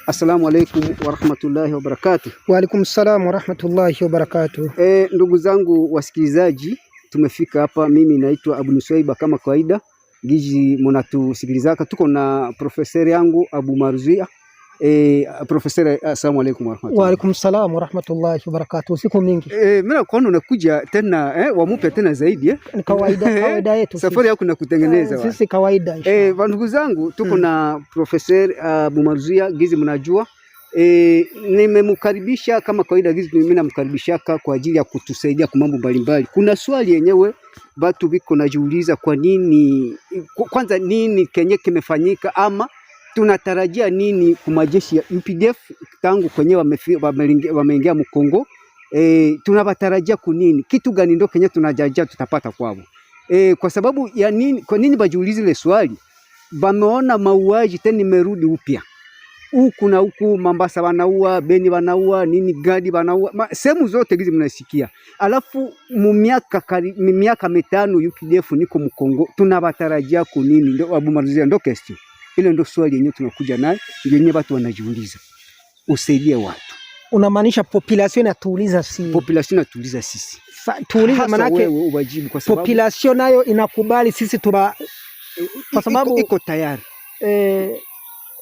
Assalamu alaikum warahmatullahi wabarakatuh. Wa alaikum salam warahmatullahi wabarakatuh. Ndugu zangu wasikilizaji, tumefika hapa. Mimi naitwa Abu Nuswaiba kama kawaida, giji munatusikilizaka. Tuko na professeur yangu Abu Marzia. Professeur, assalamu alaikum warahmatullahi. Wa alaikum salam warahmatullahi wabarakatuh. Siku mingi. Mimi nakuona unakuja tena wamupe tena zaidi Ni kawaida, kawaida yetu. Safari yako na kutengeneza sisi kawaida. Ndugu zangu tuko na Professeur Abu Marzia gizi mnajua. Nimemkaribisha kama kawaida gizi mimi namkaribishaka kwa ajili ya kutusaidia kwa mambo mbalimbali. Kuna swali yenyewe batu biko najiuliza, kwa nini kwanza nini kenye kimefanyika ama tunatarajia nini kwa majeshi ya UPDF tangu kwenye wameingia Mkongo. Tunabatarajia kunini? Kitu gani ndo kenye tunajarajia tutapata kwao? Kwa sababu ya nini? Kwa nini bajiulize ile swali? Bameona mauaji tena imerudi upya huku na huku, Mambasa wanaua, Beni wanaua, nini gadi wanaua, sehemu zote hizi mnasikia. Alafu mu miaka 5 UPDF niko Mkongo, tunabatarajia kunini? Ndo Abu Marzia, ndo question ile, ndo swali yenyewe tunakuja nayo, ndio yenyewe watu wanajiuliza. Usaidie watu. Unamaanisha population inatuuliza sisi. Population inatuuliza sisi. Tuuliza manake wewe uwajibu kwa sababu population nayo inakubali sisi tuba kwa sababu iko tayari.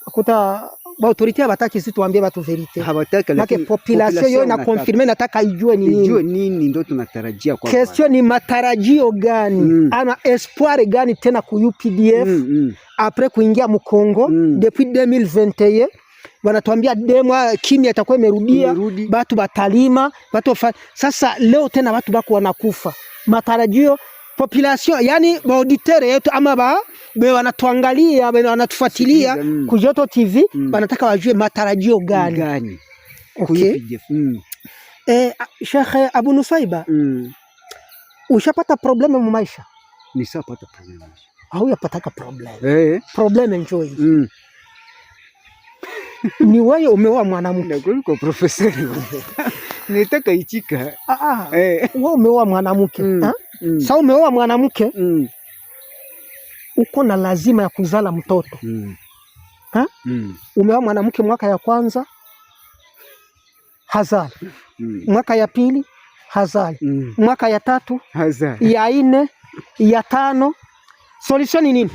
Kuta ba autorité habataki sisi tuambie watu vérité. Habataki, lakini population yo ina confirme nataka ijue ni nini. Ijue nini ndo tunatarajia kwa. Question ni matarajio gani? Ana espoir gani tena ku UPDF après kuingia mu Congo depuis 2021 wanatuambia demwa kimya itakuwa imerudia, batu batalima, batu sasa leo tena watu bako wanakufa. Matarajio population, yani ba auditeur yetu ama ba be wanatuangalia be wanatufuatilia ku Joto TV wanataka wajue matarajio gani gani. Okay. Sheikh Abu Nusaiba, ushapata problème mu maisha? Nishapata problème. Hauyapataka problème. Problème njoo hii. Ni wewe umeoa mwanamke. Kuliko professeur. Nitaka ichika. Wewe umeoa mwanamke. Sasa umeoa mwanamke, uko na lazima ya kuzala mtoto. Umeoa mwanamke mwaka ya kwanza hazali. Mwaka ya pili hazali. Mwaka ya tatu hazali. Ya nne, ya tano. Solution ni nini?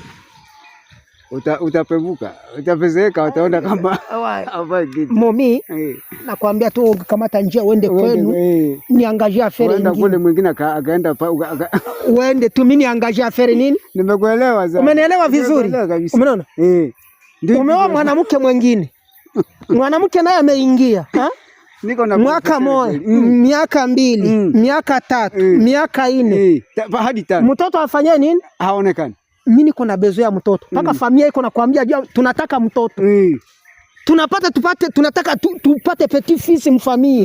Utapevuka, utapezeka, utaona kama momi. Nakwambia tu kamata njia uende kwenu, niangazie affaire nyingine. Kule mwingine akaenda uende tu, mimi niangazie affaire nini? Nimekuelewa sasa. Umenielewa vizuri? Umeona? Umeoa mwanamke mwingine, mwanamke naye ameingia Niko na mwaka moja, miaka 2, miaka 3, miaka 4, hadi 5. Mtoto afanye nini? Haonekani. Mimi niko na besoin ya mtoto. Paka familia iko nakwambia tunataka mtoto. Tunapata tupate tunataka tupate petit fils mfamie.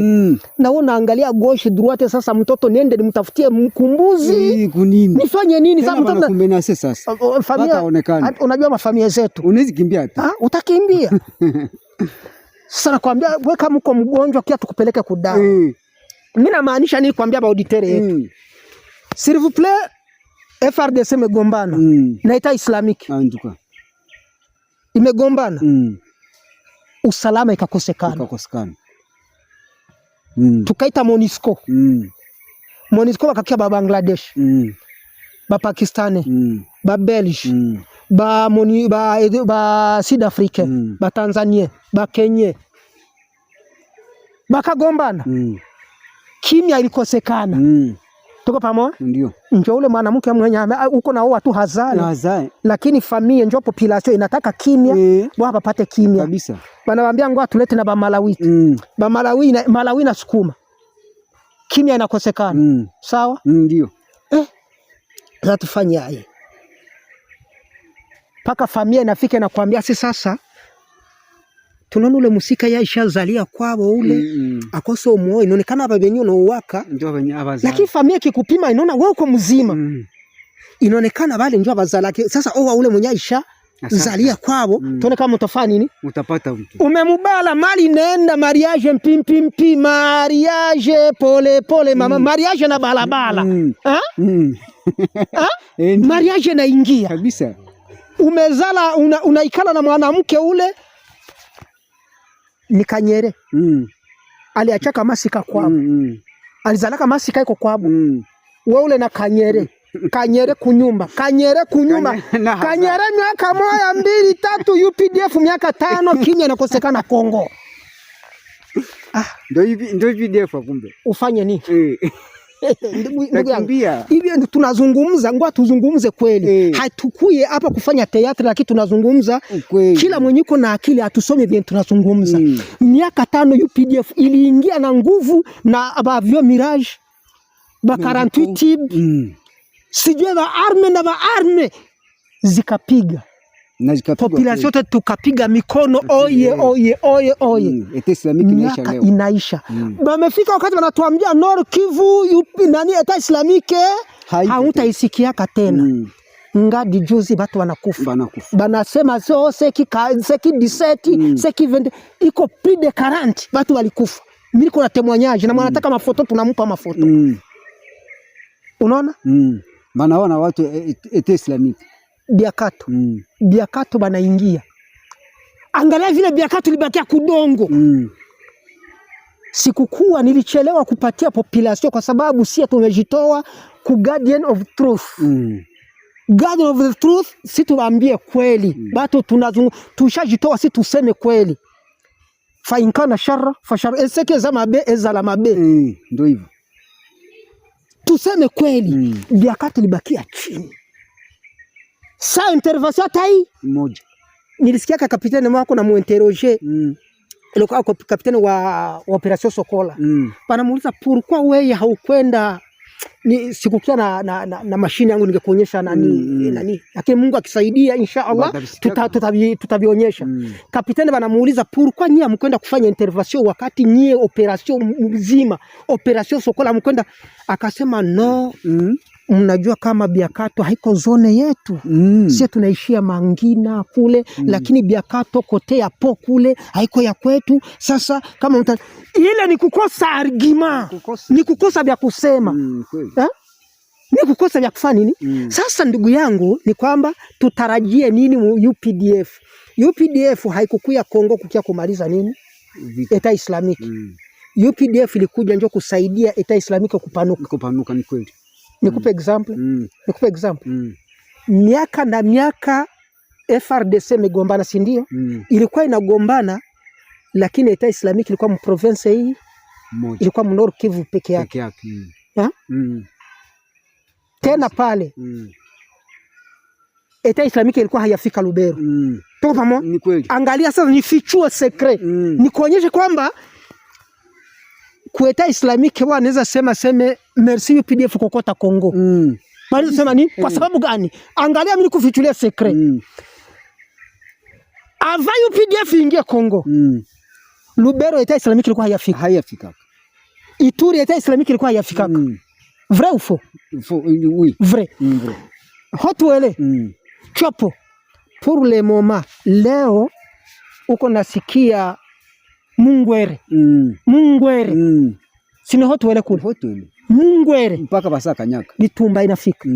Na wewe unaangalia gauche droite, sasa mtoto niende nimtafutie mkumbuzi. Kunini? Nifanye nini sasa mtoto? Wanakumenace sasa. Familia unajua mafamilia zetu. Unaweza kimbia hata. Utakimbia. Sasa nakwambia wewe kama uko mgonjwa kia tukupeleke kudawa. Mimi namaanisha nini kwambia ba auditeur yetu? S'il vous plaît, FRDC imegombana na État Islamique imegombana, usalama ikakosekana, tukaita MONUSCO. MONUSCO bakakia ba Bangladesh, ba Pakistani, ba Belge, ba Moni, ba Sud Africain, ba Tanzania, ba Kenya, bakagombana. Kimya ilikosekana. Tuko pamoja? Ndio. Njo ule mwanamke mwenye uko na oa tu hazali. Hazali. Lakini familia njo population inataka kimya, bwa bapate kimya. Kabisa. Banawaambia ngoa tulete na ba Malawi. Ba Malawi na Malawi na sukuma. Kimya inakosekana. Sawa? Ndio. Sasa tufanye aje? Paka familia inafika na kuambia si sasa tunaona ule musika ya ishazalia kwao ule akoso umuoe, inaonekana hapa benye unauwaka, lakini familia kikupima inaona wewe uko mzima, inaonekana wale ndio abazalake. Sasa oa ule mwenye aisha zalia kwao, tuone kama utafanya nini, utapata mtu umemubala mali nenda mariage mpi mpi mpi mariage pole pole mama mariage na balabala mariage naingia kabisa. Umezala unaikala na mwanamke ule Ni Kanyere. Aliachaka masika kwabo. Alizalaka masika iko kwabo. Wewe ule na Kanyere. Kanyere kunyumba, Kanyere kunyumba, Kanyere miaka moja mbili tatu, UPDF miaka 5, kimya inakosekana Kongo. Ah, ndio hivi ndio UPDF kumbe. Ufanye nini? Ndugu yangu, hivi tunazungumza, ngoja tuzungumze kweli. Hatukuye hapa kufanya theatre, lakini tunazungumza kweli. Kila mwenye uko na akili atusome vile tunazungumza. Miaka 5 UPDF iliingia na nguvu na ba Mirage ba 48 tib sijue ba arme na ba arme zikapiga na zikapiga population yote tukapiga mikono, oye oye oye oye. Miaka inaisha. Bamefika wakati wanatuambia Nord Kivu yupi nani Eta Islamike hautaisikiaka tena. Ngadi juzi batu wanakufa, banasema so seki seki 17 seki 20 iko plus de 40 batu walikufa. Mimi niko na témoignage na mwanataka mafoto, tunampa mafoto. Unaona? Banaona watu Eta Islamike Biakato. Biakato banaingia. Angalia vile Biakato libakia kudongo. Sikukuwa nilichelewa kupatia population kwa sababu si tumejitoa ku guardian of truth. Guardian of the truth, si tuambie kweli. Batu tunazungu tushajitoa, si tuseme kweli. Fa inkana sharra fa sharra eseke za mabe ezala mabe. Ndio hivyo. Tuseme kweli. Biakato libakia chini. Sa intervention tai moja. Nilisikia ka kapiteni wako na muinterroger. Ilikuwa kapiteni wa operation Sokola. Panamuuliza pourquoi wewe haukwenda, ni sikukia na mashine yangu ningekuonyesha nani nani. Lakini Mungu akisaidia insha Allah tutavionyesha. Kapiteni banamuuliza pourquoi nyie hamkwenda kufanya intervention wakati nyie operation mzima, operation Sokola hamkwenda? Akasema no. Mnajua kama Biakato haiko zone yetu. Sisi tunaishia Mangina kule, lakini Biakato kote ya po kule haiko ya kwetu. Sasa kama ile ni kukosa argument, ni kukosa vya kusema. Ni kukosa vya kufanya nini? Sasa ndugu yangu ni kwamba tutarajie nini mu UPDF? UPDF haikukuya Kongo kukia kumaliza nini? Eta Islamiki. UPDF ilikuja njo kusaidia Eta Islamiki kupanuka. Kupanuka ni kweli. Nikupe example. Nikupe example. Miaka na miaka FRDC imegombana, si ndio? Ilikuwa inagombana, lakini Eta Islamiki ilikuwa mu province hii moja. Ilikuwa mu Nord Kivu peke yake. Tena pale Eta Islamiki ilikuwa hayafika Lubero. Tuko pamoja? Ni kweli. Angalia sasa, nifichue secret. Nikuonyeshe kwamba kueta Islamike wanaweza sema seme merci UPDF kokota Kongo. Wanaweza sema nini? Kwa sababu gani? Angalia mimi nikufichulia secret. Ava UPDF ingie Kongo. Lubero Eta Islamike ilikuwa hayafika. Hayafika. Ituri Eta Islamike ilikuwa hayafika. Vrai ou faux? Faux, oui. Vrai. Vrai. Haut-Uele. Chopo. Pour le moment leo uko nasikia Mungwere. Mungwere. Sini Haut-Uele kule. Haut-Uele. Mungwere. Mpaka basa Kanyaka. Bitumba inafika.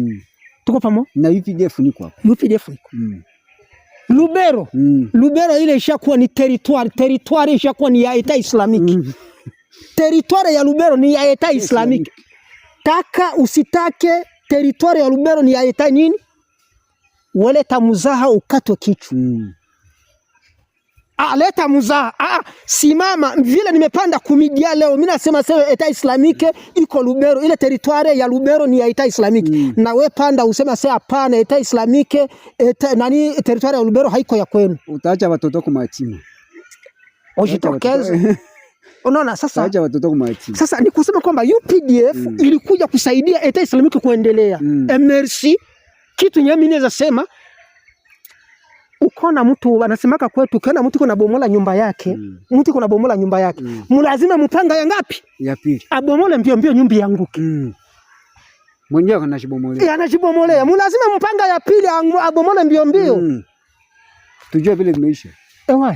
Tuko pamoja? Na UPDF niko hapo. UPDF iko. Lubero. Lubero ile ishakuwa ni territoire, territoire ishakuwa ni ya Eta Islamiki. Territoire ya Lubero ni ya Eta Islamiki. Taka usitake, territoire ya Lubero ni ya Eta nini? Wale tamuzaha ukatwe kichwa. Leta muzaa. Simama vile nimepanda kumidia leo. Mimi nasema sema Eta Islamike iko Lubero, ile territoire ya Lubero ni ya Eta Islamike. Na we panda usema sema hapana, Eta Islamike eta, nani territoire ya Lubero haiko ya kwenu. Utaacha watoto kwa mayatima. Ujitokeze. Unaona sasa? Utaacha watoto kwa mayatima. Sasa ni kusema kwamba UPDF ilikuja kusaidia Eta Islamike kuendelea. MRC kitu nyemi naweza sema Ukona mtu anasemaka kwetu, ukiona mtu kuna bomola nyumba yake, mtu kuna bomola nyumba yake, mulazima mupanga ya ngapi? Ya pili. Abomole mbio mbio nyumba yanguke. Mwenyewe anajibomolea. Anajibomolea. Mulazima mpanga ya pili abomole mbio mbio. Tujue vile vimeisha. Ewa.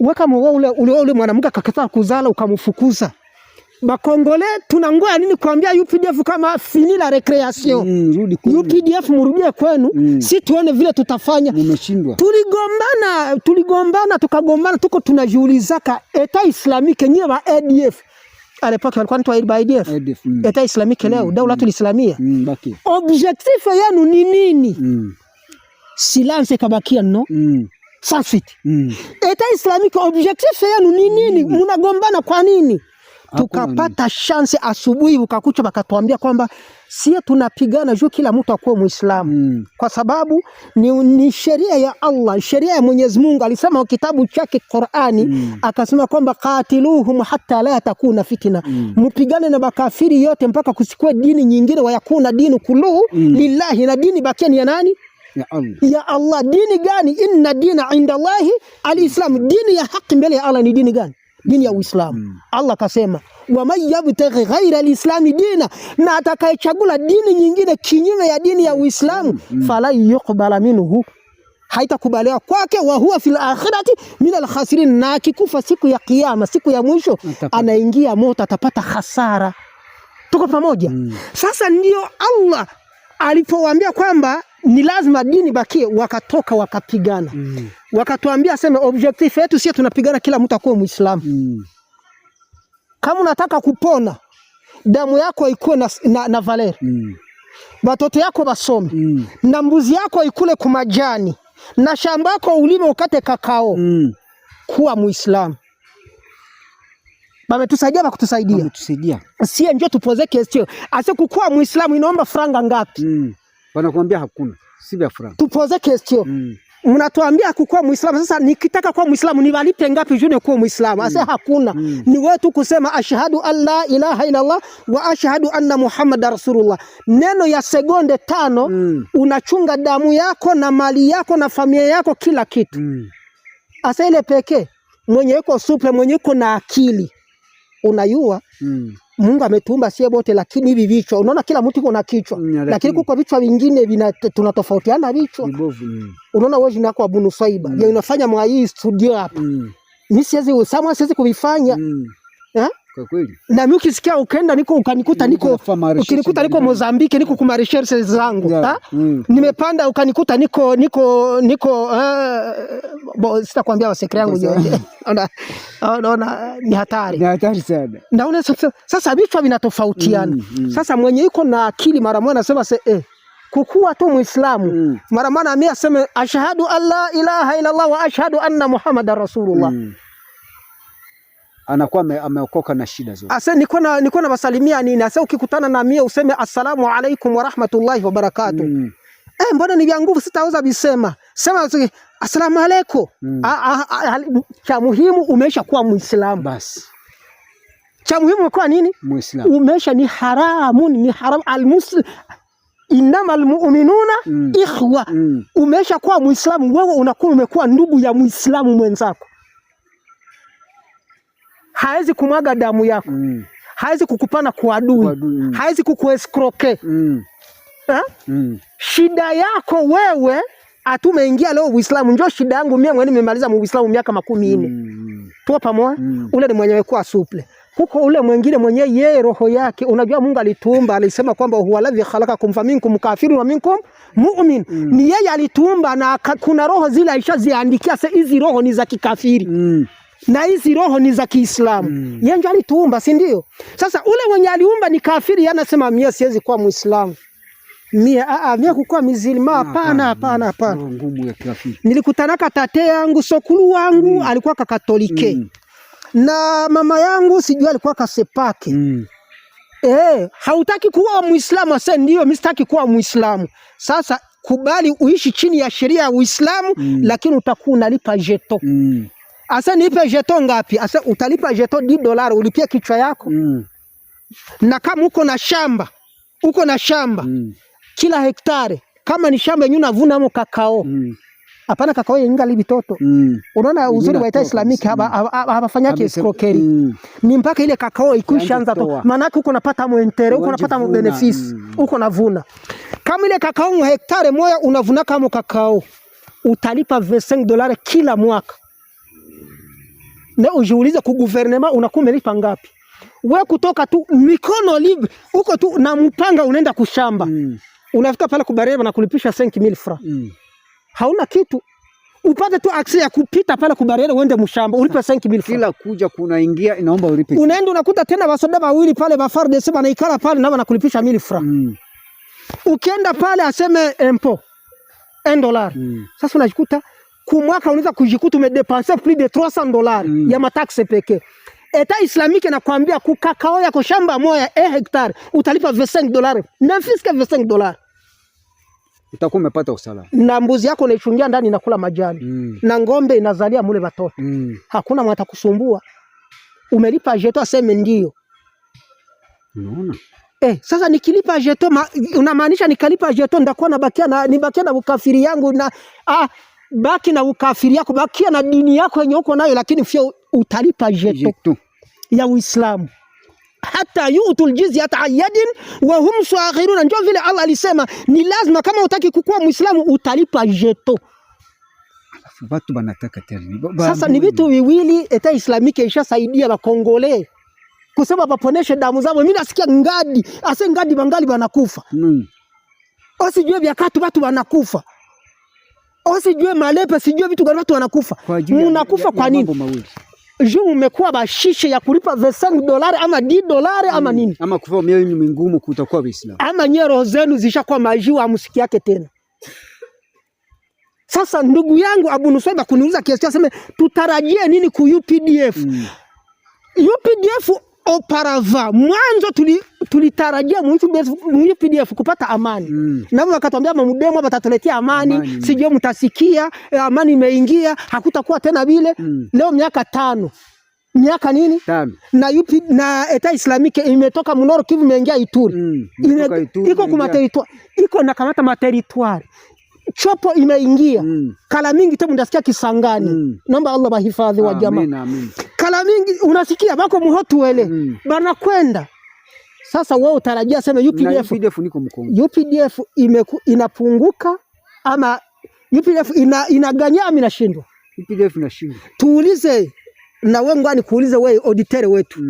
Weka mwa ule mwanamke akakataa kuzala ukamfukuza. Bakongole tunangoya nini kuambia UPDF kama fini la récréation? Rudi kwenu. UPDF murudie kwenu, si tuone vile tutafanya. Mumeshindwa. Tuligombana, tuligombana, tukagombana, tuko tunajiulizaka État islamique nyie ba ADF, à l'époque walikuwa wanaitwa ba ADF. ADF. État islamique leo Daulatul Islamia. Baki. Objectif yenu ni nini? Silence kabakia no sans suite. État islamique objectif yenu ni nini? Munagombana kwa nini? Tukapata chance asubuhi, ukakucha bakatuambia kwamba sie tunapigana juu kila mtu akuwe Muislamu kwa sababu ni sheria ya Allah, sheria ya Mwenyezi Mungu. Alisema kitabu chake Qur'ani, akasema kwamba qatiluhum hatta la takuna fitina, mpigane na makafiri yote mpaka kusikue dini nyingine, wayakuna dinu kulluhu lillahi, na dini bakia ni ya nani? Ya Allah. Ya Allah. Dini gani? Inna dina inda Allahi alislam. Dini ya haki mbele ya Allah ni dini gani? Dini ya Uislamu. Allah kasema waman yabtaghi ghaira alislami dina, na atakayechagula dini nyingine kinyume ya dini ya Uislamu, falan yuqbala minhu, haitakubaliwa kwake, wa huwa fil akhirati min alkhasirin, na akikufa siku ya Kiyama, siku ya mwisho, anaingia moto, atapata hasara. Tuko pamoja? Sasa ndio Allah alipowaambia kwamba ni lazima dini bakie, wakatoka wakapigana, wakatuambia sema objectif yetu sio tunapigana kila mtu akuwe Muislamu. Kama unataka kupona damu yako ikuwe na valeur, watoto yako basome, na mbuzi yako ikule kumajani, na shamba yako ulime ukate kakao, kuwa Muislamu. Bametusaidia bakutusaidia? Wametusaidia. Sie njo tupoze question ase kukuwa Muislamu inaomba franga ngapi? Wanakuambia hakuna, si vya franga. Tupoze question. Mnatuambia kukuwa Muislamu. Sasa nikitaka kuwa Muislamu niwalipe ngapi juu kuwa Muislamu? Ase hakuna. Ni wewe tu kusema ashhadu an la ilaha illallah wa ashhadu anna Muhammad rasulullah. Neno ya sekonde 5 unachunga damu yako na mali yako na familia yako, kila kitu. Asa ile pekee mwenye yuko souple, mwenye yuko na akili unayua Mungu ametuumba sie bote, lakini hivi vichwa unaona kila mtu yuko na kichwa, lakini kuko vichwa vingine vina tunatofautiana vichwa. Vibovu. Unaona wewe jina yako Abu Nusaiba, ya unafanya mwa hii studio hapa. Mimi siwezi samwa siwezi kuvifanya. Eh? Kwa kweli. Na mimi ukisikia ukenda niko ukanikuta niko Niko nafanya ukinikuta niko research. Mozambique niko kuma recherche zangu. Ha? Mm. Nimepanda ukanikuta niko bo, sitakwambia wa secret yangu yote. Unaona ni hatari. Ni hatari sana. Naona sasa vichwa vinatofautiana. Sasa mwenye iko na akili mara moja anasema se, kukuwa tu Muislamu, mara moja mimi aseme ashhadu an la ilaha illa Allah wa ashhadu anna Muhammadar Rasulullah. Anakuwa ameokoka na shida zote. Ase niko na basalimia nini? Ase ukikutana na mie useme assalamu alaikum wa rahmatullahi wa barakatuh. Mbona ni vya nguvu sitaweza bisema. Sema assalamu alaikum. Cha muhimu umesha kuwa Muislamu. Basi. Cha muhimu umekuwa nini? Muislamu. Umesha ni haramu, ni haramu almuslim innamal mu'minuna ikhwa. Umesha kuwa Muislamu, wewe unakuwa umekuwa ndugu ya Muislamu mwenzako. Haezi kumwaga damu yako. Haezi kukupana kwa adui. Kwa adui. Haezi kukuescroquer. Ha? Shida yako wewe atumeingia leo Uislamu, njoo shida yangu mimi mwenyewe nimemaliza Uislamu miaka 40. Tuko pamoja? Ule ni mwenyewe kwa souple. Kuko ule mwingine mwenye yeye roho yake, unajua Mungu alituumba, alisema kwamba huwa alladhi khalaqakum faminkum kafirun wa minkum mu'min. Ni yeye alituumba na kuna roho zile alishaziandikia, sasa hizi roho ni za kikafiri. Na hizi roho ni za Kiislamu. Yeye ndiye alituumba, si ndio? Sasa ule mwenye aliumba ni kafiri, yeye anasema mimi siwezi kuwa Muislamu. Mie, mie kukuwa mizilima, hapana, hapana, hapana. Roho ngumu ya kafiri. Nilikutanaka tate yangu, sokulu wangu, alikuwa kakatolike. Na mama yangu sijui alikuwa kasepake. Hautaki kuwa Muislamu? Ase ndio, mimi sitaki kuwa Muislamu. Sasa kubali uishi chini ya sheria ya Uislamu, lakini utakuwa unalipa jeton. Ase nipe jeton ngapi? Ase utalipa jeton $10 ulipie kichwa yako. Na kama uko na shamba, uko na shamba. Kila hektare kama ni shamba yenyewe unavuna mo kakao. Hapana kakao yenye ngali bitoto. Unaona uzuri wa État islamique habafanyake escroquerie. Ni mpaka ile kakao ikishaanza to. Toa. Maana yake uko unapata mo intérêt, uko unapata mo Unajivuna. bénéfice. Uko unavuna. Kama ile kakao mu hektare moja unavuna kama kakao, utalipa $25 kila mwaka. Na ujiulize ku gouvernement unakuwa umelipa ngapi? We kutoka tu mikono libre uko tu na mpanga unaenda kushamba. Unafika pale ku barrière na kulipisha 5000 francs. Hauna kitu, upate tu accès ya kupita pale ku barrière uende mshamba ulipe 5000 francs. Kila kuja kunaingia inaomba ulipe. Unaenda unakuta tena basoda wawili pale ba FARDC banaikala pale na wanakulipisha 1000 francs. Ukienda pale aseme impôt $1. Sasa unajikuta kumwaka unaweza kujikuta umedépenser plus de $300 ya mataxes pekee. État Islamique nakwambia kukakao yako shamba moya 1 hectare utalipa $25, ne fût-ce que $25. Utakuwa umepata usalama. Na mbuzi yako unaichungia ndani inakula majani na ng'ombe inazalia mule watoto. Hakuna mwata kusumbua. Umelipa jeton, aseme ndio. Unaona? Sasa nikilipa jeton unamaanisha nikalipa jeton ndakuwa nabakia na nibakia na ukafiri yangu na baki na ukafiri yako, bakia na dini yako yenye uko nayo, lakini fia utalipa jeton Jeton. Ya Uislamu. حتى يعطوا الجزية عن يد وهم صاغرون. Ndio vile Allah alisema ni lazima kama utaki kukuwa Muislamu utalipa jeton. Alafu watu banataka tena. Sasa ni vitu viwili, État Islamique ishasaidia bakongole kusema baponeshe damu zao. Mimi nasikia ngadi ase ngadi bangali banakufa osijue vyakatu watu wanakufa, osijue malepe, sijue vitu gani watu wanakufa. Kwa ajili Munakufa ya kwa nini? mambo mawili. Juu umekuwa bashishe ya kulipa $25 ama $10 ama nini, Ama kufa mioyo mingumu kutakuwa Waislamu. Ama nyie roho zenu zishakuwa majiwa, amsiki yake tena. Sasa ndugu yangu Abu Nusaiba kuniuliza kiasi aseme tutarajie nini ku UPDF? UPDF auparavant mwanzo tulitarajia mu UPDF kupata amani nabo wakatuambia mamudemo batatuletea amani, Amani. Sijui mtasikia amani imeingia, hakutakuwa tena vile. Leo miaka 5, miaka nini 5. Na UP, na État Islamique imetoka mu Nord Kivu imeingia Ituri. Imetoka Ituri, iko kuma imeingia. Territoire iko nakamata materritoires, Tshopo imeingia kala mingi tu mndasikia Kisangani. Naomba Allah bahifadhi wa jamaa. Amin, amin. Kala mingi unasikia bako mu Haut-Uele banakwenda. Sasa wewe utarajia sema Na UPDF UPDF niko Mkongo. UPDF inapunguka ama UPDF inaganya ama inashindwa? UPDF inashindwa. Tuulize na wewe, ngwani kuulize wewe auditeur wetu,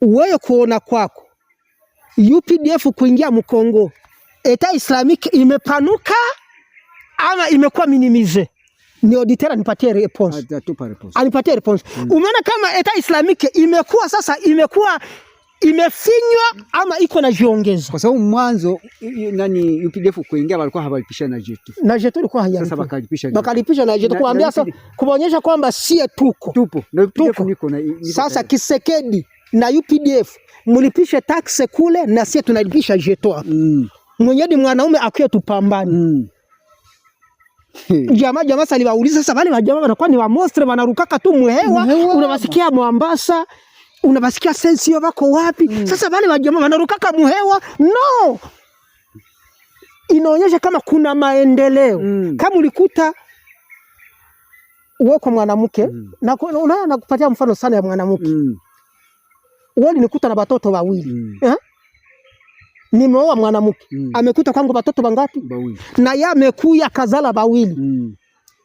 wewe kuona kwako UPDF kuingia Mkongo, État Islamique imepanuka ama imekuwa minimisée? Ni auditeur anipatie réponse. Atatupa réponse. Anipatie réponse. Umeona kama État Islamique imekuwa sasa imekuwa imefinywa ama iko najiongeza? Kwa sababu mwanzo nani UPDF kuingia walikuwa hawalipisha na jeton. Na jeton ilikuwa Sasa haiyalipi. bakalipisha jeton. Bakalipisha na jeton kuambia Na sasa kuonyesha kwamba sie tuko. Tupo. Na UPDF Tuko. niko Sasa tayari. Kisekedi na UPDF mulipishe taxe kule na sie tunalipisha jeton hapa. Mwenye ni mwanaume akuye tupambane. Jamaa jamaa sasa aliwauliza sasa wale wajamaa wanakuwa ni wa monstre, wanarukaka tu muhewa, Muhewa. Unawasikia Mombasa, unawasikia sensio wako wapi? Sasa wale wajamaa wanarukaka muhewa, no. Inaonyesha kama kuna maendeleo. Kama ulikuta wewe kwa mwanamke na unaona nakupatia mfano sana ya mwanamke. Wewe ulinikuta na watoto wawili. Eh? Nimeoa mwanamke. Amekuta kwangu watoto wangapi? Bawili. Na yeye amekuya kazala bawili.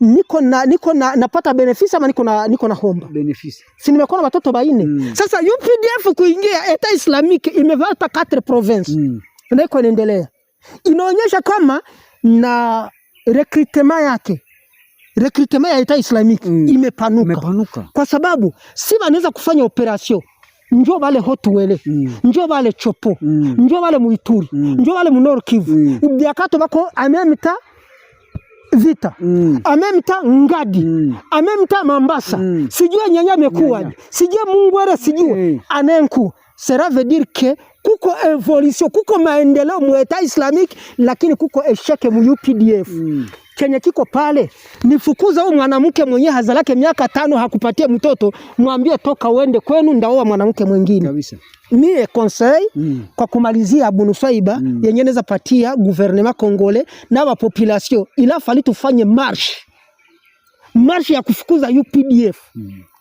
Niko na napata bénéfice ama niko na homba? Bénéfice. Si nimekuwa na watoto baine. Sasa UPDF kuingia, État Islamique imevata 4 provinces. Na iko inaendelea. Inaonyesha kama na recrutement yake, recrutement ya État Islamique imepanuka. Imepanuka. Kwa sababu si wanaweza kufanya opération njo bale Haut-Uele, njo bale Tshopo, njo bale Muituri, njo bale mu Nord Kivu, Biakato bako amemta vita, amemta Ngadi, amemta Mambasa, sijue nyanya amekuwa, Nyanya. Sijue Mungwere, sijue anenku. Cela veut dire que kuko évolution, kuko maendeleo mu État Islamique, lakini kuko échec mu UPDF. Chenye kiko pale ni fukuza huyu mwanamke mwenye hazalake miaka 5 hakupatia mtoto, mwambie toka uende kwenu, ndaoa mwanamke mwingine. Kabisa. Mie conseil kwa kumalizia Abu Nusaiba yenye naweza patia gouvernement congolais na wa population, il a fallu tufanye marche, marche ya kufukuza UPDF.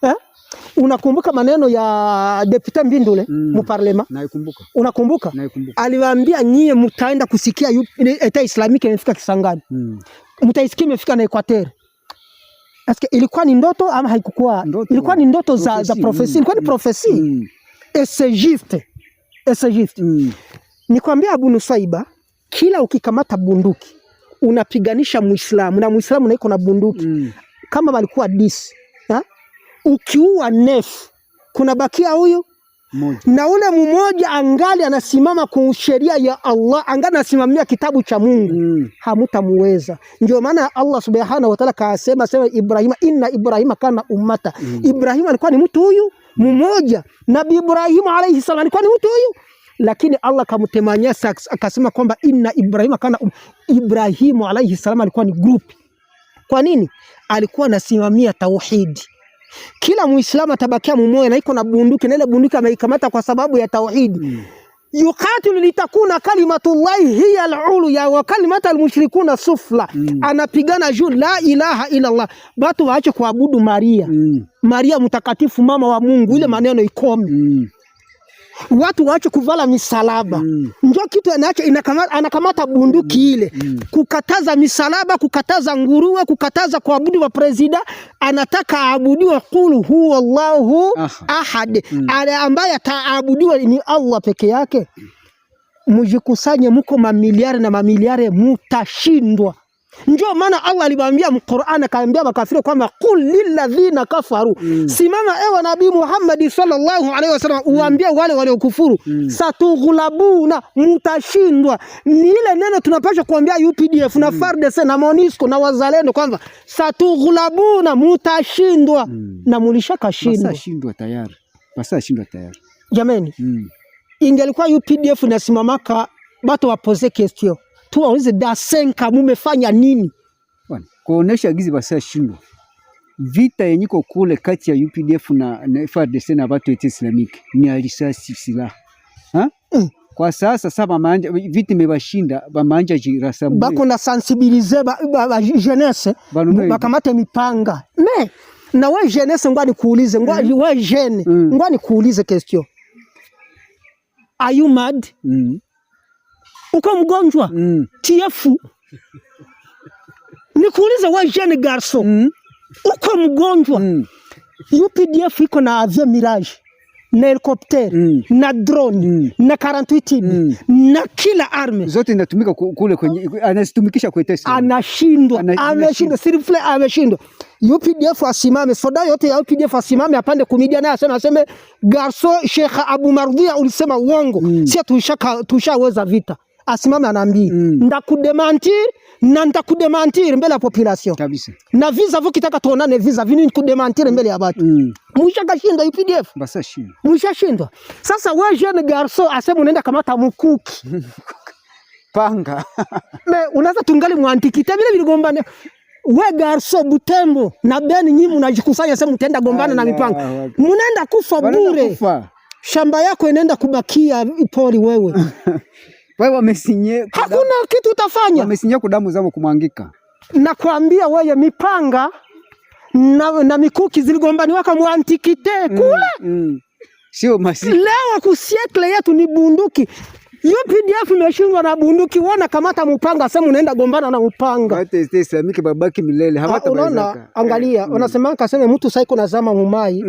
Eh? Unakumbuka maneno ya député Mbindule mu parlement? Naikumbuka. Unakumbuka? Naikumbuka. Aliwaambia nyie mtaenda kusikia État Islamique imefika Kisangani. Mtaisikia imefika na Equateur. Eske ilikuwa ni ndoto ama haikukuwa? Ndoto. Ilikuwa ni ndoto za Prophétie. prophétie. Ilikuwa ni prophétie. Et c'est juste. Et c'est juste. Nikwambia Abu Nusaiba, kila ukikamata bunduki unapiganisha Muislamu na Muislamu naiko na bunduki kama walikuwa 10 ha? Ukiua 9 kuna bakia huyu Mmoja. Na ule mmoja angali anasimama kwa sheria ya Allah, angali anasimamia kitabu cha Mungu hamutamuweza. Ndio maana Allah subhanahu wa ta'ala kaasema sema Ibrahima, inna Ibrahima kana ummata. Ibrahima alikuwa ni mtu huyu mmoja. Nabii Ibrahimu alayhi salam alikuwa ni mtu huyu, lakini Allah akamtemania akasema kwamba inna Ibrahima kana Ibrahimu alayhi salam alikuwa ni group. Kwa nini? Alikuwa anasimamia tauhidi. Kila Muislamu atabakia mumoja na iko na bunduki na ile bunduki ameikamata kwa sababu ya tauhidi. Yuqatilu litakuna kalimatullahi hiya al-ulya wa kalimatu al-mushrikuna sufla. Anapigana juu la ilaha illa Allah. Batu waache kuabudu Maria. Maria mtakatifu mama wa Mungu, ile maneno ikome. Watu waache kuvala misalaba. Ndio kitu anacho anakamata bunduki ile. Kukataza misalaba, kukataza nguruwe, kukataza kuabudu wa presida, anataka aabudiwe qul huwa Allahu ahad. Ale ambaye ataabudiwa ni Allah peke yake. Mjikusanye, muko mamiliare na mamiliare, mutashindwa. Ndio maana Allah aliwaambia mqur'an, akaambia makafiri kwamba qul lilladhina kafaru. Simama ewe Nabii Muhammad sallallahu alaihi wasallam uambie wale waliokufuru satughlabuna, mutashindwa. Ni ile neno tunapaswa kuambia UPDF na FARDC na MONUSCO na wazalendo kwamba satughlabuna, mutashindwa. Na mulishakashindwa. Basashindwa tayari. Basashindwa tayari. Jameni, ingelikuwa UPDF inasimamaka batu wapoze question tu waulize dasenka mumefanya nini? Bwana, kuonesha gizi basashindwa. Vita yenye iko kule kati ya UPDF na FARDC na watu wa Islamic ni alisasi silaha. Ha? Kwa sasa sasa bamanja vita imebashinda bamanja jirasa Bako na sensibiliser ba jeunesse bakamate mipanga. Me na we jeunesse ngwa nikuulize, ngwa we jeune ngwa nikuulize question. Are you mad? Uko mgonjwa? TF. Nikuulize we jeune garçon. Uko mgonjwa? UPDF iko na avion Mirage na helicopter na drone na 48 na kila arme zote inatumika kule kwenye anazitumikisha kwa test. Anashindwa, ameshindwa, sirifle ameshindwa. UPDF asimame, soda yote ya UPDF asimame, apande kumidia naye aseme, aseme garso Sheikh Abu Mardia ulisema uongo. Sisi tushaweza vita. Asimame anaambia ndakudementir na ndakudementir mbele ya population. Kabisa. Na visa vukitaka tuonane visa vini kudementir mbele ya watu. Mshakashindwa UPDF. Basa shindwa. Mshashindwa. Sasa wewe jeune garçon asema unaenda kamata mkuki. Panga. Me unaweza tungali muantikite vile viligombana. We garçon Butembo na Beni nyinyi mnajikusanya sema mtaenda gombana na mipanga. Mnaenda kufa bure. Kufa. Shamba yako inaenda kubakia pori wewe. Wewe wamesinye hakuna kitu utafanya. Wamesinye kudamu zao kumwangika. Nakwambia wewe mipanga na mikuki ziligombaniwa kama muantikite kule. Sio masi. Leo ku siècle yetu ni bunduki. UPDF imeshindwa na bunduki, wana kamata mupanga, sema unaenda gombana na mupanga. Hata Islamiki babaki milele, hawatawezeka. Unaona, angalia, wanasema kasema mtu saiko nazama mumai.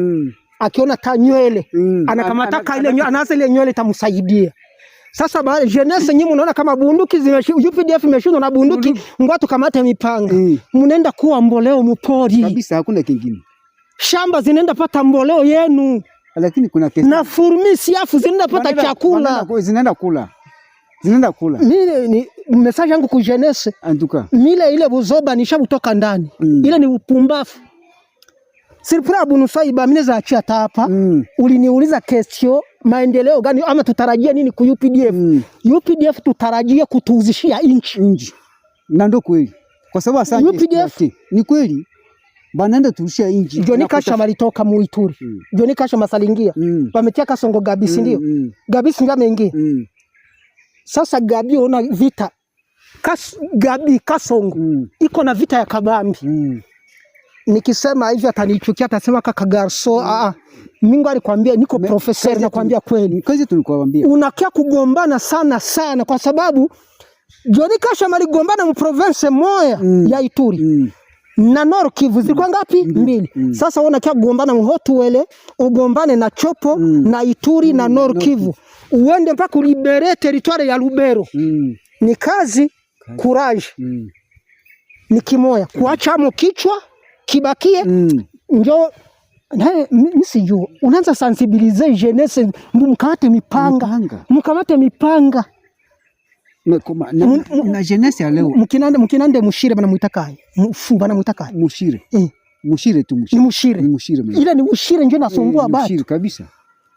Akiona ta nywele, anakamata ile nywele, anaanza ile nywele itamsaidia. Sasa ba jeunesse nyinyi mnaona kama bunduki UPDF imeshindwa na bunduki, ngoja tukamate mipanga. Mnaenda kuwa mboleo mpori. Kabisa, hakuna kingine. Shamba zinaenda pata mboleo yenu. Lakini kuna kesi. Na furmi siafu zinaenda pata chakula. Zinaenda kula. Zinaenda kula. Mimi ni message yangu ku jeunesse. Antuka. Mile ile buzoba nishabutoka ndani. Ile ni upumbafu. Sirpura Abu Nusaiba mimi naweza achia hapa. Uliniuliza question maendeleo gani ama tutarajia nini ku UPDF? UPDF tutarajia kutuuzishia inchi. Inchi. Na ndio kweli. Kwa sababu asante UPDF ni kweli. Banaenda tuushia inchi. Johnny Kasha malitoka mu Ituri. Johnny Kasha masalingia. Wametia Kasongo Gabi, si ndio? Gabi si ndio ameingia? Sasa Gabi ona vita. Gabi Kasongo iko na vita ya kabambi. Nikisema hivi atanichukia, atasema kaka garso, Mungu alikwambia niko professor nakwambia kweli. Kazi tulikwambia. Unakia kugombana sana sana kwa sababu Johnny Kasha aligombana mu province moya ya Ituri. Na Nord Kivu zilikuwa ngapi? Mbili. Sasa wewe unakia kugombana mu Haut-Uele, ugombane na Tshopo na Ituri na Nord Kivu, uende mpaka ulibérer territoire ya Lubero. Ni kazi, courage. Ni kimoya kuacha kichwa kibakie njo mi sijua unaanza sensibiliser jeunesse, mkamate mipanga, Mipanga. Mkamate mipanga. Na jeunesse ya leo. Mkinande mushire banamuita kaye mufu banamuita kaye. Mushire. Eh. Mushire tu, mushire. Ni mushire. Ni mushire mwenyewe. Ile ni mushire njo nasumbua Eh, ni batu. Mushire kabisa.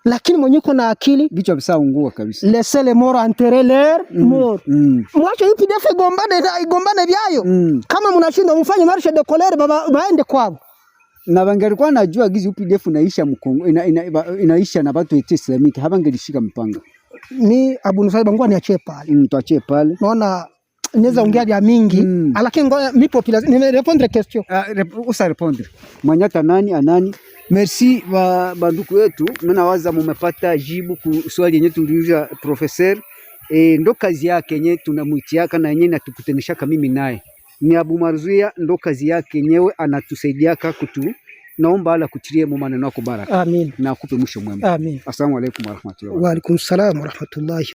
Lakini mwenye uko na akili, Vichwa visaungua kabisa. Laissez les morts enterrer leurs morts. Mwache UPDF igombane vyayo. Kama mnashindwa mfanye marche de colère, baba baende kwao. Na bangelikuwa najua gizi UPDF inaisha Mkongo inaisha na batu État Islamique, habangelishika mpanga. Ni Abu Nusaiba, bangu niachie pale. Tuachie pale. Naona naweza ongea vya mingi lakini ngoja mi population nime répondre question. Ah, usa répondre. Mwanyata nani anani. Merci ba banduku yetu, mimi nawaza mumepata jibu ku swali yenye tuliuliza professeur. E, ndo kazi yake yenye tunamuitiaka na yenye natukutanishaka mimi naye. Ni Abu Marzuia, ndo kazi yake yenyewe anatusaidiaka kutu. Naomba ala kutilie mu maneno yako baraka. Amin. Na akupe mwisho mwema. Amin. Asalamu alaykum warahmatullahi. Wa alaikum salam wa rahmatullahi.